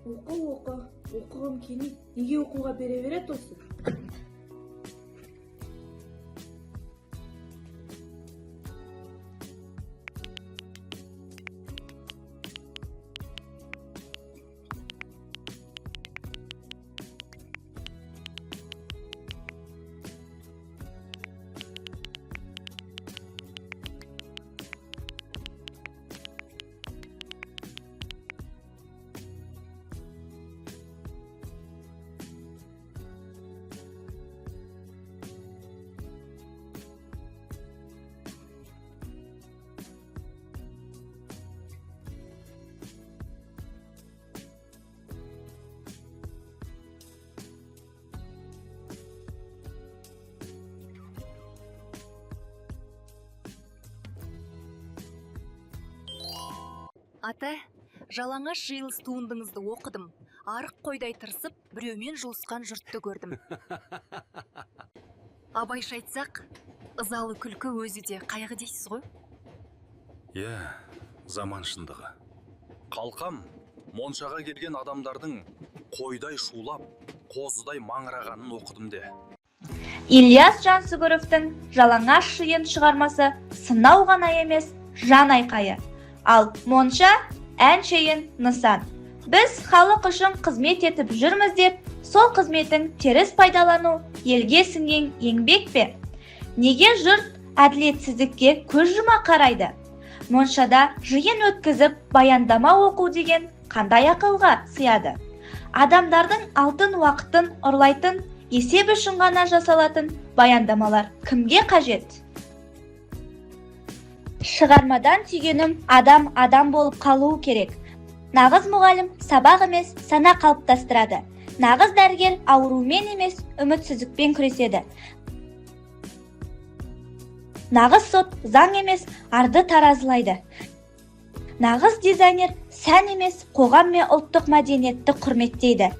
Оқы, оқы, оқығым келмейді. Неге оқуға бере береді осы? Ата, «Жалаңаш жиылыс» туындыңызды оқыдым. Арық қойдай тырысып, біреумен жұлысқан жұртты көрдім. Абайша айтсақ, ызалы күлкі өзі де қайғы дейсіз ғой. Иә, заман шындығы. Қалқам, моншаға келген адамдардың қойдай шулап, қозыдай маңырағанын оқыдым де. Ильяс Жансүгіровтің «Жалаңаш жиын» шығармасы сынау ғана емес, жан айқайы. Ал монша әншейін нысан. Біз халық үшін қызмет етіп жүрміз деп, сол қызметін теріс пайдалану елге сіңген еңбек пе? Неге жұрт әділетсіздікке көз жұма қарайды? Моншада жиын өткізіп, баяндама оқу деген қандай ақылға сыяды? Адамдардың алтын уақытын ұрлайтын, есеп үшін ғана жасалатын баяндамалар кімге қажет? Шығармадан түйгенім: адам адам болып қалуы керек. Нағыз мұғалім сабақ емес, сана қалыптастырады. Нағыз дәрігер аурумен емес, үмітсіздікпен күреседі. Нағыз сот заң емес, арды таразылайды. Нағыз дизайнер сән емес, қоғам мен ұлттық мәдениетті құрметтейді.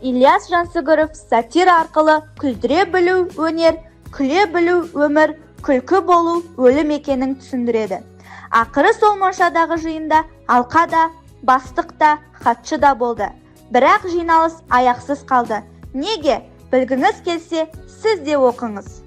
Ильяс Жансүгіров сатира арқылы күлдіре білу өнер, күле білу өмір, күлкі болу өлім екенін түсіндіреді. Ақыры сол моншадағы жиында алқа да, бастық та, хатшы да болды, бірақ жиналыс аяқсыз қалды. Неге? Білгіңіз келсе, сіз де оқыңыз.